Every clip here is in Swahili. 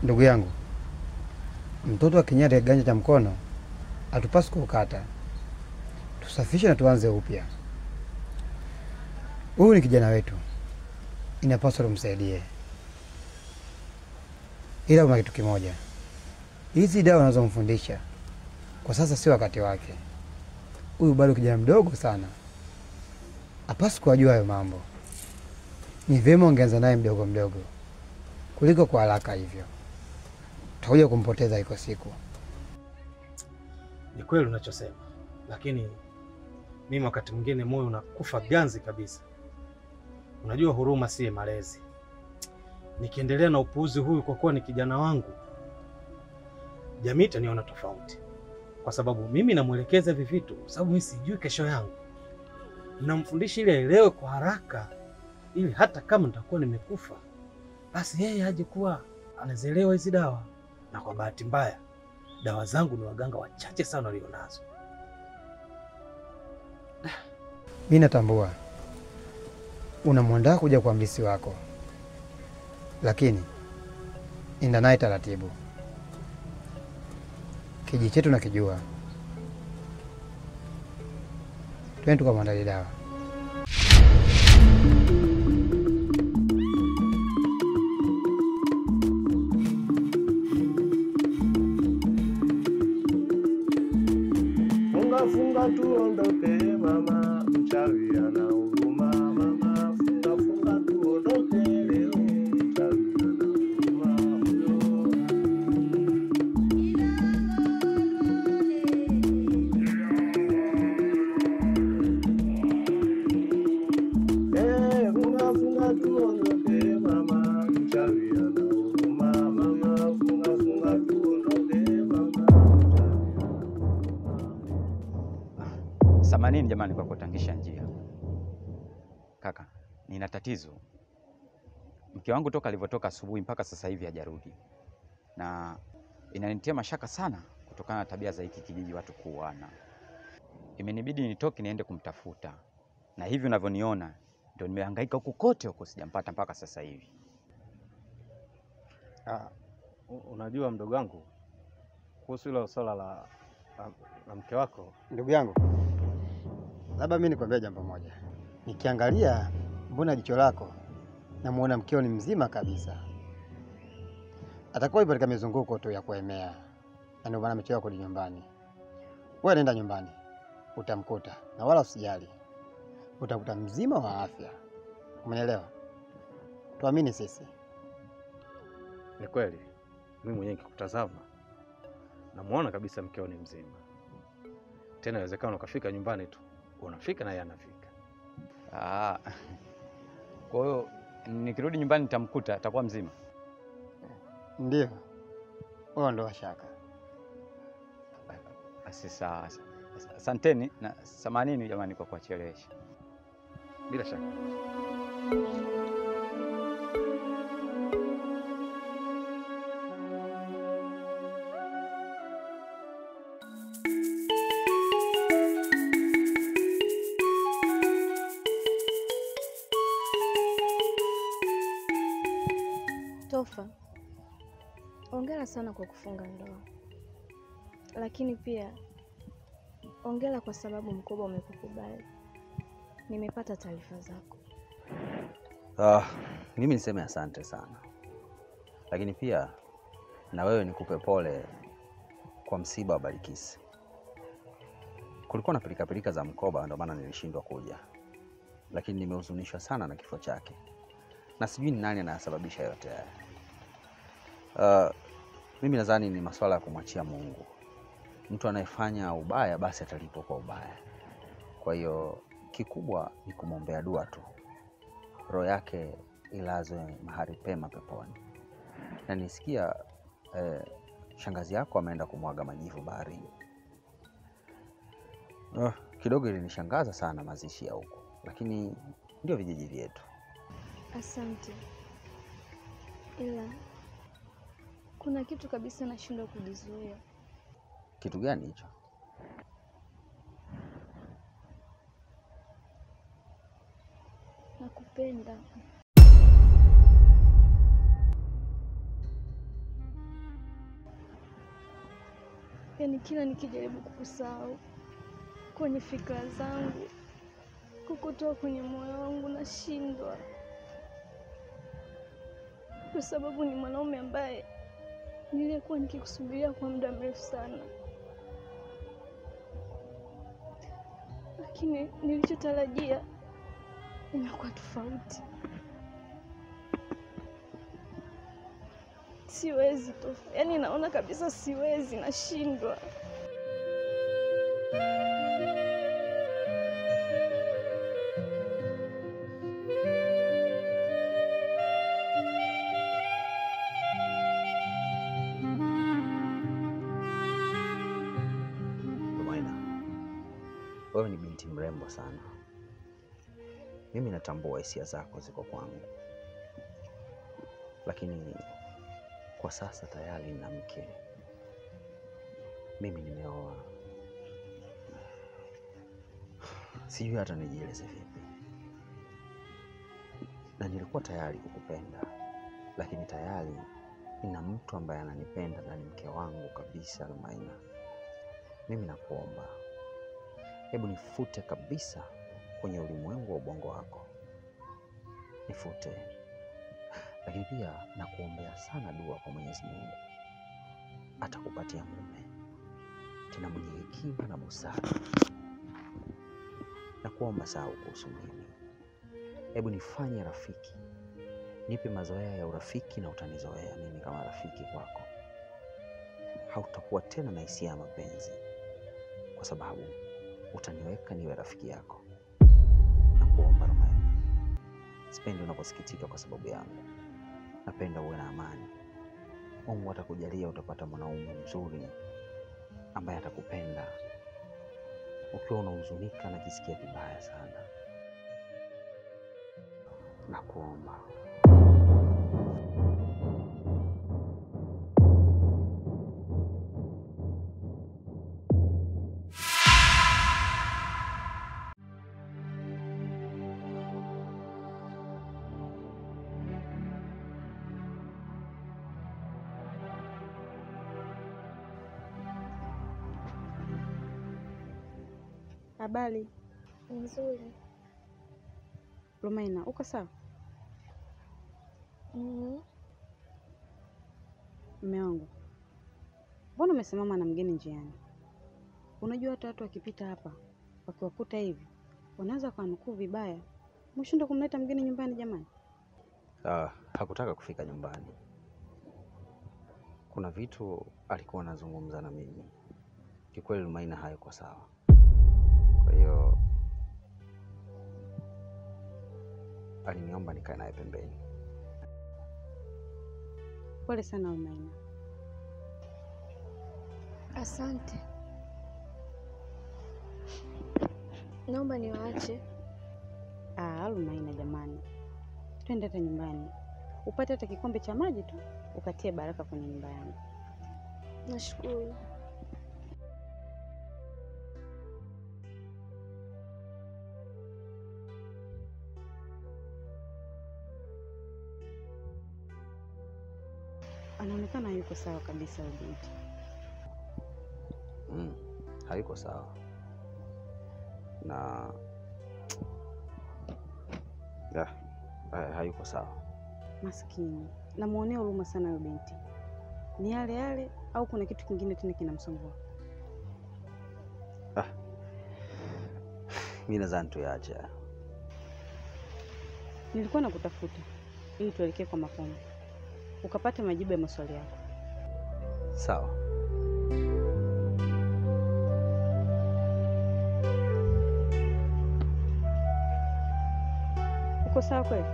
Ndugu yangu, mtoto akinyata kiganja cha mkono hatupaswi kukata. Tusafishe na tuanze upya. Huyu ni kijana wetu, inapaswa tumsaidie. Ila kuna kitu kimoja, hizi dawa unazomfundisha kwa sasa si wakati wake. Huyu bado kijana mdogo sana, hapaswi kujua hayo mambo. Ni vyema ungeanza naye mdogo mdogo kuliko kwa haraka hivyo. Utakuja kumpoteza iko siku. Ni kweli unachosema, lakini mimi wakati mwingine moyo unakufa ganzi kabisa. Unajua huruma si malezi. Nikiendelea na upuuzi huyu kwa kuwa ni kijana wangu, jamii itaniona tofauti. Kwa sababu mimi namuelekeza hivi vitu, kwa sababu mimi sijui kesho yangu. Namfundisha ili aelewe kwa haraka, ili hata kama nitakuwa nimekufa, basi yeye aje kuwa anazielewa hizi dawa. Na kwa bahati mbaya, dawa zangu ni waganga wachache sana walionazo. Mimi natambua unamwandaa kuja kwa mlisi wako, lakini enda naye taratibu. Kijiji chetu nakijua. Twende tukamwandalie dawa. Funga funga tuondoke mama, mchawi ana huruma mama. Funga funga tuondoke leo, mchawi ana huruma huyo. Funga funga tuondoke mama, mchawi ana huruma mama. Funga funga tuondoke mama. Samanini jamani kwa kutangisha njia. Kaka, nina tatizo. Mke wangu toka alivyotoka asubuhi mpaka sasa hivi hajarudi. Na inanitia mashaka sana kutokana na tabia za hiki kijiji watu kuuana. Imenibidi nitoke niende kumtafuta. Na hivi unavyoniona ndio nimehangaika huku kote huko sijampata mpaka sasa hivi. Unajua mdogo wangu, kuhusu hilo swala la mke wako. Ndugu yangu, labda mimi nikwambie jambo moja. Nikiangalia mbona jicho lako namuona mkeo ni mzima kabisa. Atakuwa yupo katika mizunguko tu ya kuemea, na ndio maana amechelewa kurudi nyumbani. Wewe nenda nyumbani, utamkuta na wala usijali, utakuta mzima wa afya. Umeelewa? Tuamini sisi. Ni kweli, mimi mwenyewe nikikutazama namuona kabisa mkeo ni mzima. Tena inawezekana ukafika nyumbani tu, unafika na yeye anafika. Kwa hiyo nikirudi nyumbani nitamkuta atakuwa mzima. Ndio. Wewe ndio shaka. Basi sawa. Asanteni na samanini jamani kwa kuwachelewesha. Bila shaka. Tofa, hongera sana kwa kufunga ndoa. Lakini pia hongera kwa sababu mkoba umekukubali. Nimepata taarifa zako. Mimi niseme asante sana. Lakini pia na wewe nikupe pole kwa msiba wa Balikisi. Kulikuwa na pilika pilika za mkoba, ndio maana nilishindwa kuja. Lakini nimehuzunishwa sana na kifo chake. Na sijui ni nani anayasababisha yote haya. Mimi nadhani ni masuala ya kumwachia Mungu. Mtu anayefanya ubaya basi atalipwa kwa ubaya. Kwa hiyo kikubwa ni kumwombea dua tu, roho yake ilazwe mahali pema peponi. Na nisikia shangazi yako ameenda kumwaga majivu baharini. Kidogo ilinishangaza sana mazishi ya huko, lakini ndio vijiji vyetu. Asante. Ila kuna kitu kabisa nashindwa kujizuia. Kitu gani hicho? Nakupenda. Yaani kila nikijaribu kukusahau kwenye fikra zangu, kukutoa kwenye moyo wangu nashindwa. Kwa sababu ni mwanaume ambaye nilikuwa nikikusubiria kwa muda mrefu sana. Lakini nilichotarajia imekuwa tofauti. Siwezi Tofa. Yaani naona kabisa siwezi, nashindwa. Lumaina, wewe ni binti mrembo sana. Mimi natambua hisia zako ziko kwangu, lakini kwa sasa tayari nina mke. Mimi nimeoa. Sijui hata nijieleze vipi. Na nilikuwa tayari kukupenda, lakini tayari nina mtu ambaye ananipenda na ni mke wangu kabisa, Lumaina. Mimi nakuomba, hebu nifute kabisa kwenye ulimwengu wa ubongo wako. Nifute. Lakini pia nakuombea sana dua kwa Mwenyezi Mungu, atakupatia mume tena mwenye hekima na busara. Nakuomba sahau kuhusu mimi. Hebu nifanye rafiki, nipe mazoea ya urafiki na utanizoea mimi kama rafiki kwako. Hautakuwa tena na hisia ya mapenzi kwa sababu utaniweka niwe rafiki yako. Nakuomba Lumaina, sipendi unaposikitika kwa sababu yangu. Napenda uwe na amani. Mungu atakujalia, utapata mwanaume mzuri ambaye atakupenda. Ukiwa unahuzunika najisikia vibaya sana. Nakuomba. Habari? Nzuri. Lumaina, uko sawa? Mume wangu, mbona umesimama na mgeni njiani? Unajua hata watu wakipita hapa wakiwakuta hivi wanaweza kuwanukuu vibaya. Mshindwe kumleta mgeni nyumbani jamani. Hakutaka kufika nyumbani. Kuna vitu alikuwa anazungumza na mimi. Kikweli Lumaina hayuko sawa. Kwa hiyo aliniomba nikae naye pembeni. Pole sana Lumaina. Asante. Naomba niwaache. Lumaina jamani, twende hata nyumbani upate hata kikombe cha maji tu ukatie baraka kwenye nyumba yangu. Nashukuru. Anaonekana hayuko sawa kabisa huyu binti. Hayuko sawa. Na hayuko sawa. Maskini. Namuonea huruma sana huyu binti. Ni yale yale au kuna kitu kingine tena kinamsumbua? Mimi nadhani tuache. Nilikuwa nakutafuta ili tuelekee kwa Mapombe ukapate majibu ya maswali yako. Sawa. Uko sawa kweli?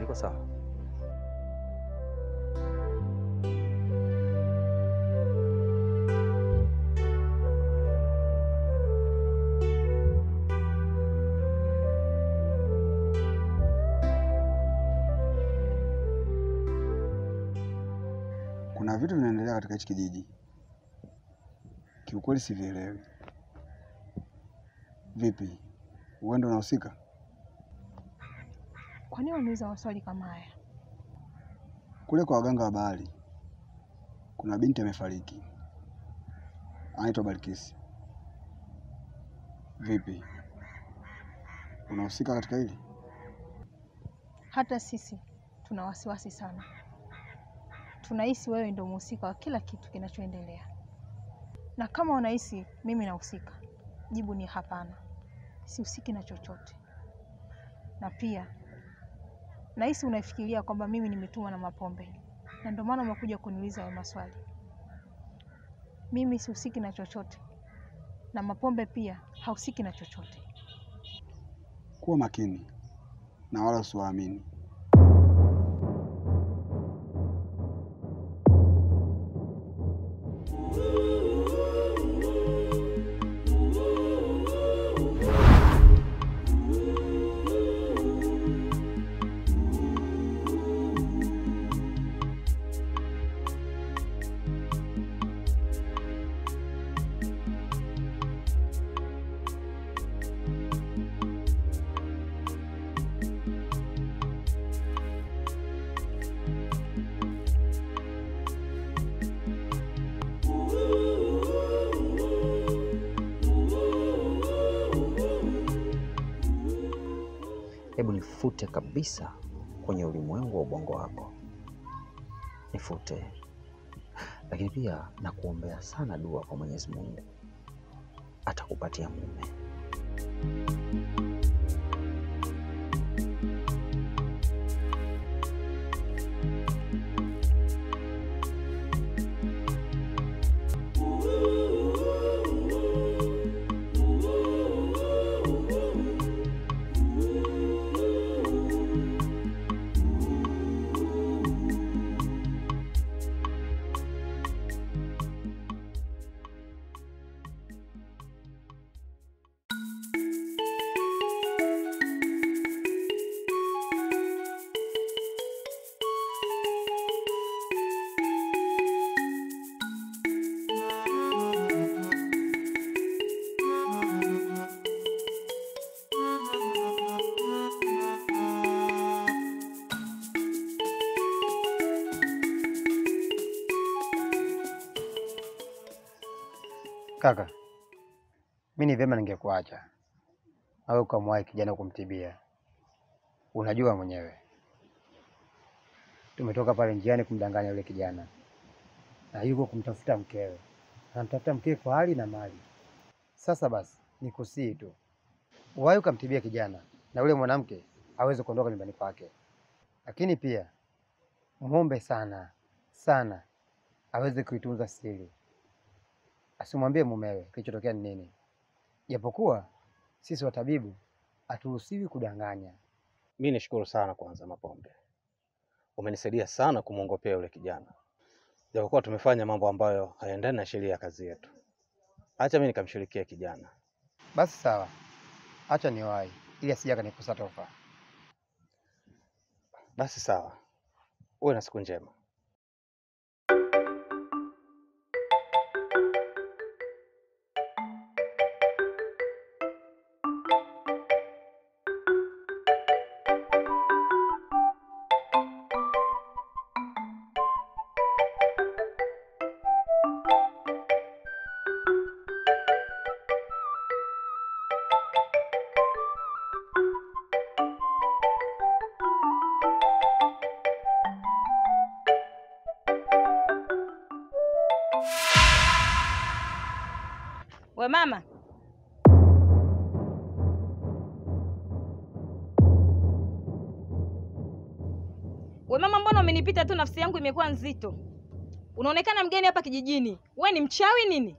Niko sawa. Kuna vitu vinaendelea katika hichi kijiji, kiukweli sivielewi. Vipi, wewe ndio unahusika? Kwa nini unauliza maswali kama haya? Kule kwa waganga wa bahari Kuna binti amefariki, anaitwa Balkisi. Vipi, unahusika katika hili? Hata sisi tuna wasiwasi sana. Tunahisi wewe ndio mhusika wa kila kitu kinachoendelea. Na kama unahisi mimi nahusika, jibu ni hapana. Sihusiki na chochote. Na pia nahisi unaifikiria kwamba mimi nimetumwa na Mapombe, na ndio maana umekuja kuniuliza hayo maswali. Mimi sihusiki na chochote, na Mapombe pia hahusiki na chochote. Kuwa makini na wala usiwaamini. Hebu nifute kabisa kwenye ulimwengu wa ubongo wako, nifute. Lakini pia nakuombea sana dua kwa Mwenyezi Mungu, atakupatia mume. Kaka, mimi ni vyema ningekuacha au ukamwahi kijana kumtibia. Unajua mwenyewe tumetoka pale njiani kumdanganya yule kijana, na yuko kumtafuta mkewe, anamtafuta mkewe kwa hali na mali. Sasa basi nikusihi tu uwahi ukamtibia kijana na yule mwanamke aweze kuondoka nyumbani kwake, lakini pia muombe sana sana aweze kuitunza siri, asimwambie mumewe kilichotokea ni nini, japokuwa sisi watabibu haturuhusiwi kudanganya. Mimi nishukuru sana kwanza Mapombe, umenisaidia sana kumwongopea yule kijana, japokuwa tumefanya mambo ambayo hayaendani na sheria ya kazi yetu. Acha mimi nikamshirikia kijana. Basi sawa, acha niwahi ili asije akanikosa tofa. Basi sawa, uwe na siku njema. We mama, we mama, mbona umenipita tu? Nafsi yangu imekuwa nzito. Unaonekana mgeni hapa kijijini. We ni mchawi nini?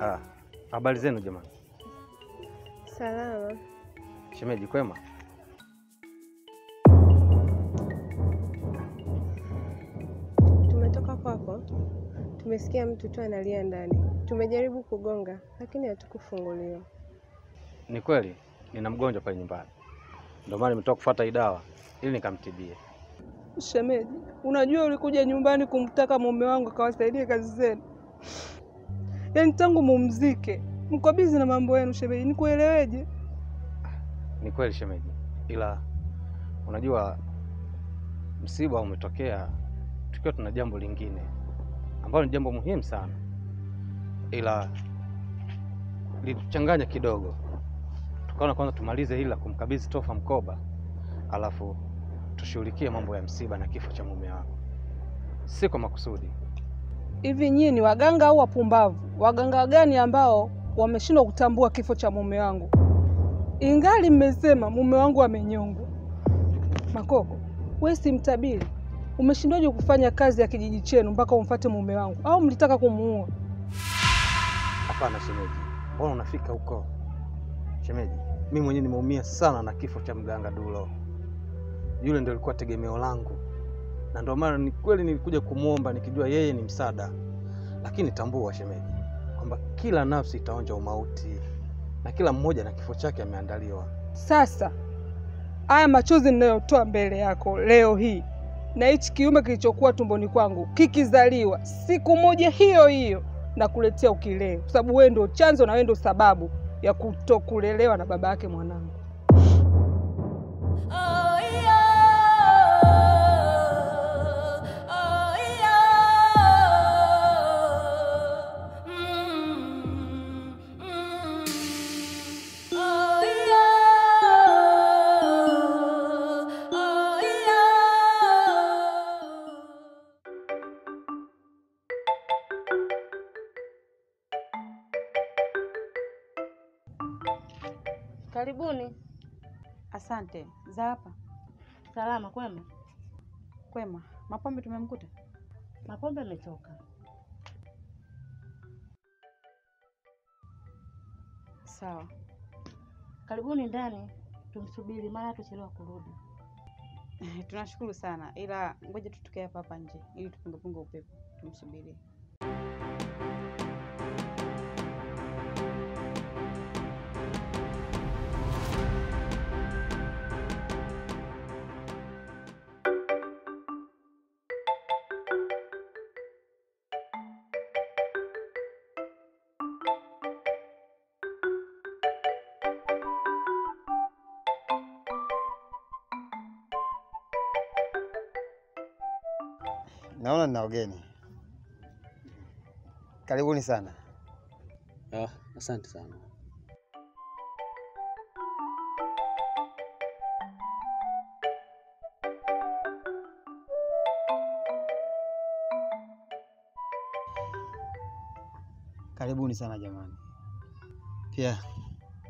Ah, Habari zenu jamani? Salama. Shemeji, kwema? Tumetoka kwako, tumesikia mtu tu analia ndani. Tumejaribu kugonga lakini hatukufunguliwa. Ni kweli nina mgonjwa pale nyumbani, ndio maana nimetoka kufuata hii dawa ili nikamtibie. Shemeji, unajua ulikuja nyumbani kumtaka mume wangu akawasaidie kazi zenu. Yaani tangu mumzike mko bizi na mambo yenu shemeji, nikueleweje? Ni kweli shemeji, ila unajua msiba umetokea tukiwa tuna jambo lingine ambalo ni jambo muhimu sana, ila lituchanganya kidogo. Tukaona kwanza tumalize hili la kumkabidhi Tofa mkoba, alafu tushughulikie mambo ya msiba na kifo cha mume wako. Si kwa makusudi. Hivi nyinyi ni waganga au wapumbavu? Waganga gani ambao wameshindwa kutambua kifo cha mume wangu? Ingali mmesema mume wangu amenyongwa. Makoko, wewe si mtabiri. Umeshindwaje kufanya kazi ya kijiji chenu mpaka umfuate mume wangu? Au mlitaka kumuua? Hapana shemeji, mbona unafika huko? Shemeji, mimi mwenyewe nimeumia sana na kifo cha mganga Dulo. Yule ndio alikuwa tegemeo langu, na ndio maana ni kweli nilikuja kumuomba nikijua yeye ni msaada. Lakini tambua shemeji kwamba kila nafsi itaonja umauti na kila mmoja na kifo chake ameandaliwa. Sasa haya machozi ninayotoa mbele yako leo hii na hichi kiume kilichokuwa tumboni kwangu kikizaliwa siku moja hiyo hiyo na kuletea ukilee, kwa sababu wewe ndio chanzo na wewe ndio sababu ya kutokulelewa na baba yake mwanangu. Karibuni. Asante. Za hapa? Salama, kwema? Kwema. Mapombe tumemkuta? Mapombe ametoka. Sawa. Karibuni ndani, tumsubiri maana tuchelewa kurudi. Tunashukuru sana, ila ngoja tutukae hapa hapa nje ili tupunge upepo, tumsubiri. Naona nina wageni. Karibuni sana. Asante sana. Karibuni sana jamani. Pia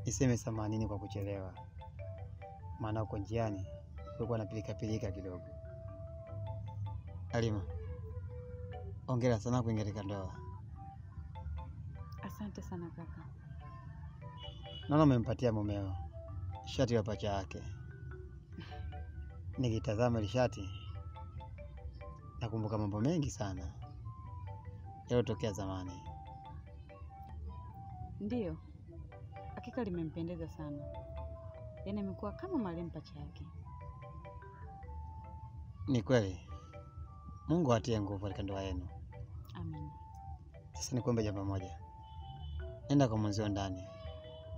niseme samanini kwa kuchelewa, maana uko njiani kulikuwa na pilika pilika kidogo. Halima, hongera sana kuingia katika ndoa. Asante sana kaka. Naona umempatia mumeo shati la pacha yake. Nikitazama ile shati nakumbuka mambo mengi sana yaliyotokea zamani. Ndiyo, hakika limempendeza sana. Yaani amekuwa kama marehemu pacha yake. Ni kweli. Mungu atie nguvu katika ndoa yenu. Amen. Sasa nikuombe jambo moja. Nenda kwa mwenzio ndani.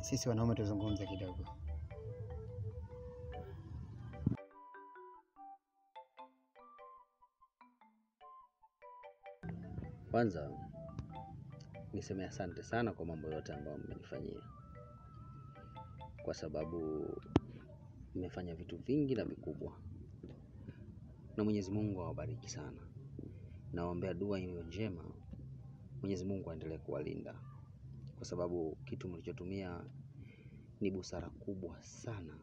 Sisi wanaume tuzungumze kidogo. Kwanza niseme asante sana kwa mambo yote ambayo mmenifanyia, kwa sababu mmefanya vitu vingi na vikubwa, na Mwenyezi Mungu awabariki sana. Naombea dua iliyo njema, Mwenyezi Mungu aendelee kuwalinda, kwa sababu kitu mlichotumia ni busara kubwa sana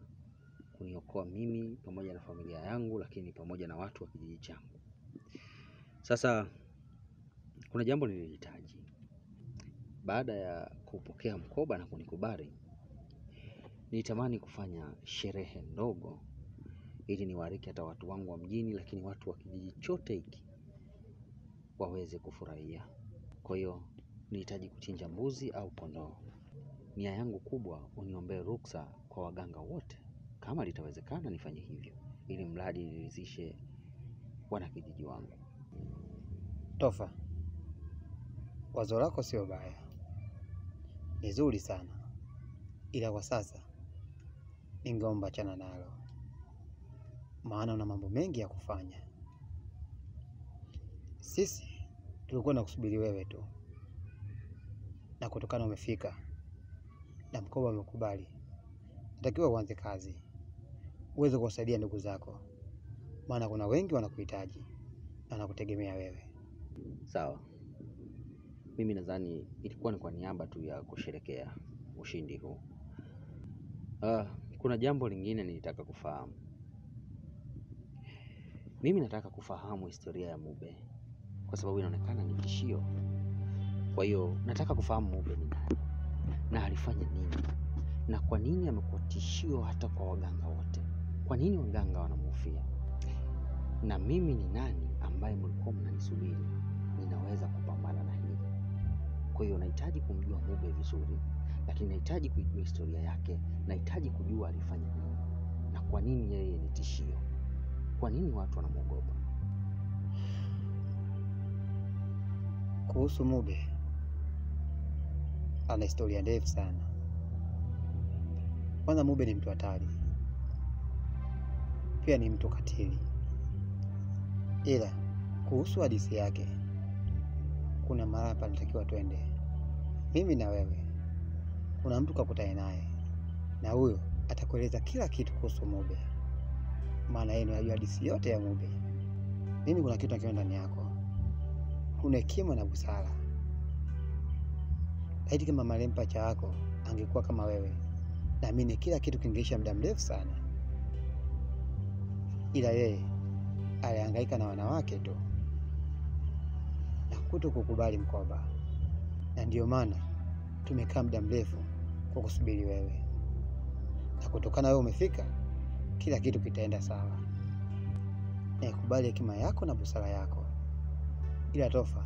kuniokoa mimi pamoja na familia yangu, lakini pamoja na watu wa kijiji changu. Sasa kuna jambo nilihitaji. Baada ya kupokea mkoba na kunikubali, nilitamani kufanya sherehe ndogo ili niwaalike hata watu wangu wa mjini, lakini watu wa kijiji chote hiki waweze kufurahia. Kwa hiyo nilihitaji kuchinja mbuzi au kondoo. Nia yangu kubwa, uniombee ruksa kwa waganga wote, kama litawezekana nifanye hivyo, ili mradi niridhishe wanakijiji wangu. Tofa, wazo lako sio baya, ni zuri sana, ila kwa sasa ningeomba achana nalo, maana una mambo mengi ya kufanya. Sisi tulikuwa na kusubiri wewe tu, na kutokana umefika na mkoba umekubali, natakiwa uanze kazi uweze kuwasaidia ndugu zako, maana kuna wengi wanakuhitaji na wanakutegemea wewe. Sawa, mimi nadhani ilikuwa ni kwa niaba tu ya kusherekea ushindi huu. Kuna jambo lingine nilitaka kufahamu. Mimi nataka kufahamu historia ya Mube kwa sababu inaonekana ni tishio. Kwa hiyo nataka kufahamu Mube ni nani na alifanya nini na kwa nini amekuwa tishio hata kwa waganga wote. Kwa nini waganga wanamhofia? Na mimi ni nani ambaye mlikuwa mnanisubiri ninaweza kupambana na hili? Kwa hiyo nahitaji kumjua Mube vizuri, lakini nahitaji kujua historia yake, nahitaji kujua alifanya nini na kwa nini yeye ni tishio. Kwa nini watu wanamwogopa? Kuhusu Mube, ana historia ndefu sana. Kwanza, Mube ni mtu hatari, pia ni mtu katili. Ila kuhusu hadithi yake, kuna mara panatakiwa twende mimi na wewe. Kuna mtu kakutane naye, na huyo atakueleza kila kitu kuhusu Mube, maana yeye anajua hadithi yote ya Mube. Mimi kuna kitu nakiona ndani yako, una hekima na busara. Laiti kama marehemu pacha wako angekuwa kama wewe, naamini kila kitu kingeisha muda mrefu sana. Ila yeye alihangaika na wanawake tu na kuto kukubali mkoba, na ndio maana tumekaa muda mrefu kwa kusubiri wewe, na kutokana wewe umefika, kila kitu kitaenda sawa. Naikubali hekima yako na busara yako, ila Tofa,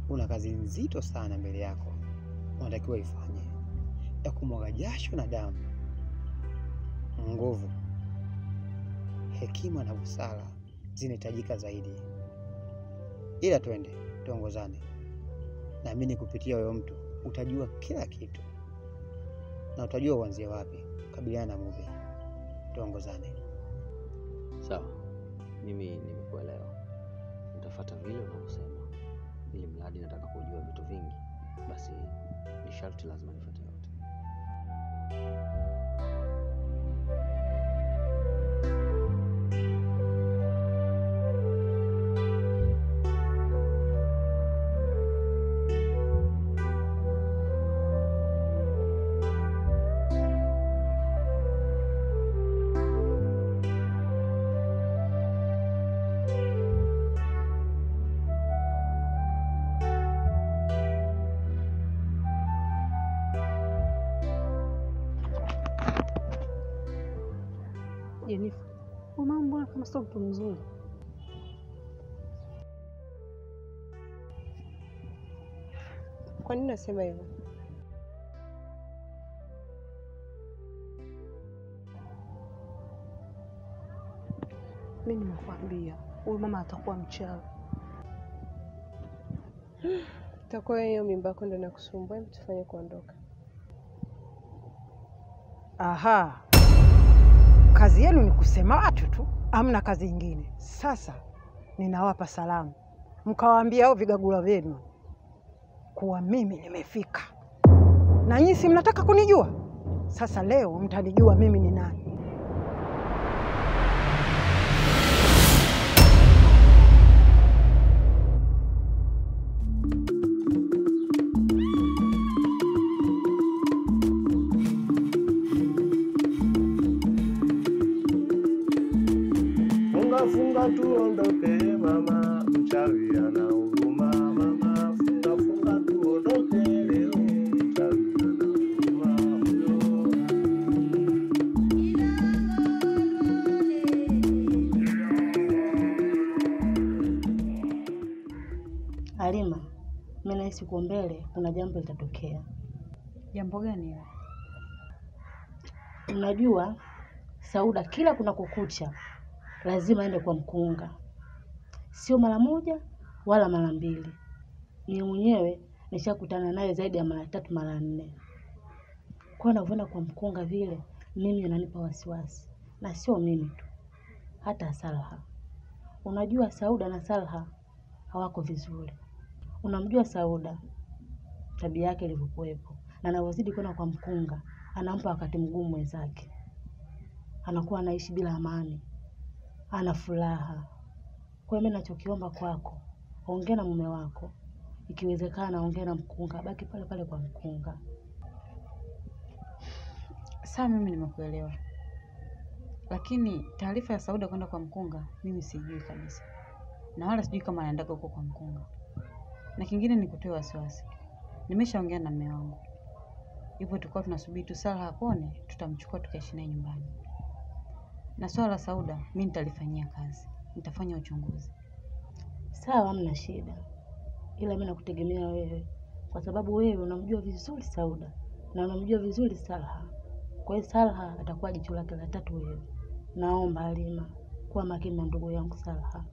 una kazi nzito sana mbele yako, unatakiwa ifanye, ya kumwaga jasho na damu. Nguvu, hekima na busara zinahitajika zaidi. Ila twende tuongozane, naamini kupitia wewe mtu utajua kila kitu na utajua uanzie wapi kukabiliana na Mube. Tuongozane. Sawa, mimi nimekuelewa, nitafuata vile unavyosema, ili mradi nataka kujua vitu vingi, basi ni sharti lazima nifuate yote. Jenifa, mama mbona kama sio mtu mzuri? Kwa nini nasema hivyo? Mimi nimekuambia huyu mama atakuwa mchawi. Itakuwa hiyo mimba yako ndio inakusumbua, hebu tufanye kuondoka. Aha. Kazi yenu ni kusema watu tu, hamna kazi nyingine. Sasa ninawapa salamu, mkawaambia hao vigagula vyenu kuwa mimi nimefika, na nyinyi si mnataka kunijua? Sasa leo mtanijua mimi ni nani. Funga tuondoke mama, mchawi ana huruma mama, funga funga tuondoke leo. Mimi nahisi kwa mbele kuna jambo litatokea. Jambo gani hilo? Unajua Sauda kila kuna kukucha lazima aende kwa mkunga, sio mara moja wala mara mbili. Ni mwenyewe nishakutana naye zaidi ya mara tatu mara nne. Kwa anavyoenda kwa mkunga vile, mimi ananipa wasiwasi, na sio mimi tu, hata Salha. Unajua Sauda na Salha hawako vizuri. Unamjua Sauda tabia yake ilivyokuwepo, na anavyozidi kwenda kwa mkunga anampa wakati mgumu mwenzake, anakuwa anaishi bila amani, ana furaha. Kwa hiyo mimi nachokiomba kwako, ongea na mume wako, ikiwezekana ongea na mkunga, baki pale pale kwa mkunga. Sawa, mimi nimekuelewa, lakini taarifa ya Sauda kwenda kwa mkunga mimi sijui kabisa, na wala sijui kama anaendaga huko kwa mkunga. Na kingine ni kutoa wasiwasi, nimeshaongea na mume wangu, hivyo tulikuwa tunasubiri tu Salha apone, tutamchukua tukaishi naye nyumbani. Na swala la Sauda mimi nitalifanyia kazi, nitafanya uchunguzi. Sawa, hamna shida, ila mimi nakutegemea wewe, kwa sababu wewe unamjua vizuri Sauda na unamjua vizuri Salha. Kwa hiyo Salha atakuwa jicho lake la tatu wewe. Naomba Halima, kuwa makini na ndugu yangu Salha.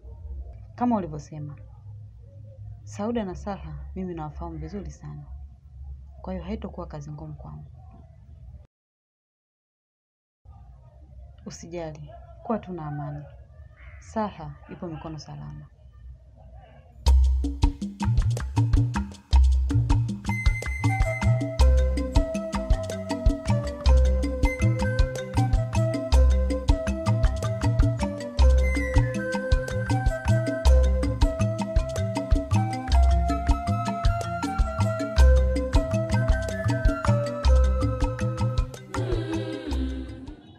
Kama ulivyosema, Sauda na Salha mimi nawafahamu vizuri sana, kwa hiyo haitokuwa kazi ngumu kwangu. Usijali, kuwa tu na amani. Salha ipo mikono salama.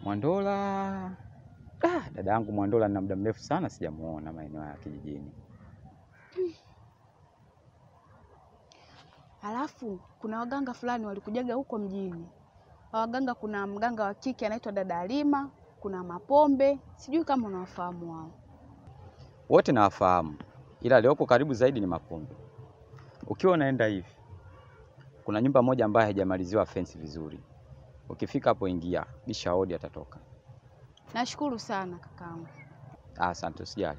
Mwandola. Dada yangu Mwandola nina muda mrefu sana sijamuona maeneo ya kijijini. Alafu kuna waganga fulani walikujaga huko mjini. Waganga, kuna mganga wa kike anaitwa Dada Halima, kuna Mapombe, sijui kama unawafahamu wao. Wote nawafahamu, ila aliyoko karibu zaidi ni Mapombe. Ukiwa unaenda hivi, kuna nyumba moja ambayo haijamaliziwa fence vizuri. Ukifika hapo ingia, bisha hodi atatoka. Nashukuru sana kakaangu. Asante, usijali.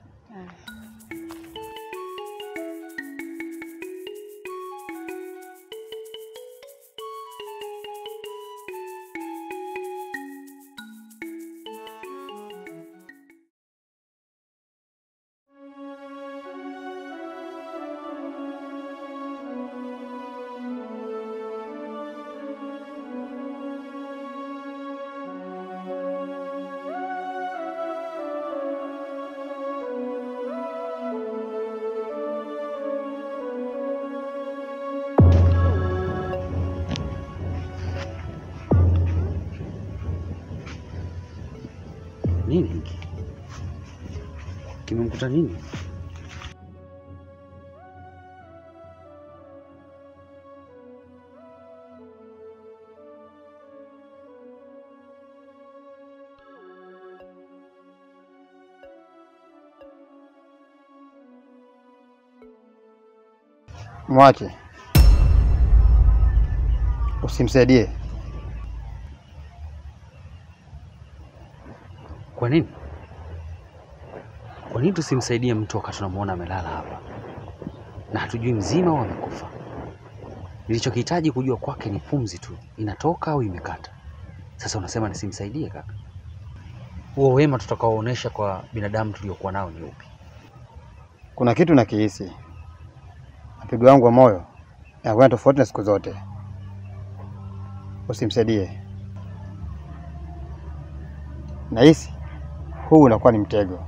Nini hiki? Kimemkuta nini? Mwache, usimsaidie. Kwa nini? Kwa nini tusimsaidie mtu wakati tunamuona amelala hapa na hatujui mzima au amekufa? Nilichokihitaji kujua kwake ni pumzi tu inatoka au imekata. Sasa unasema nisimsaidie kaka? Huo wema tutakaoonyesha kwa binadamu tuliokuwa nao ni upi? Kuna kitu nakihisi. Mapigo yangu ya moyo yanakuwa tofauti na siku zote. Usimsaidie. Nahisi huu unakuwa ni mtego.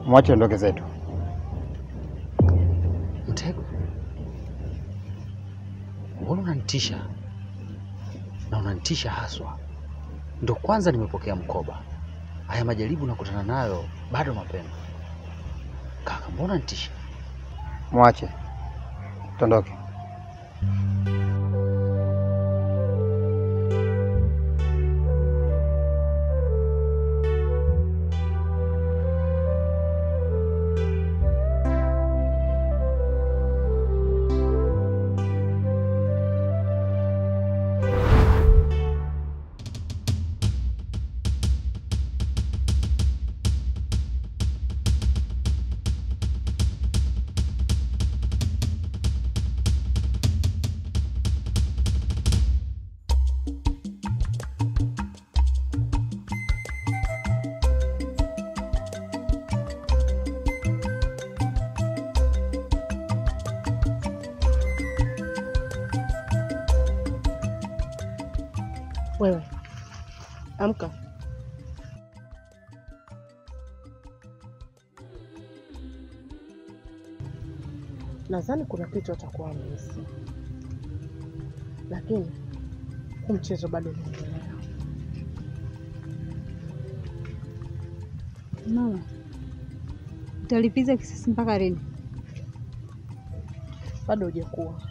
Mwache ondoke zetu. Mtego? Mbona unanitisha? Na unanitisha haswa. Ndo kwanza nimepokea mkoba. Haya majaribu nakutana nayo bado mapema. Kaka, mbona unanitisha? Mwache tuondoke. Wewe amka. Nadhani kuna kitu atakuwa amehisi, lakini huu mchezo bado unaendelea. Mama, utalipiza kisasi mpaka lini? Bado hujakuwa.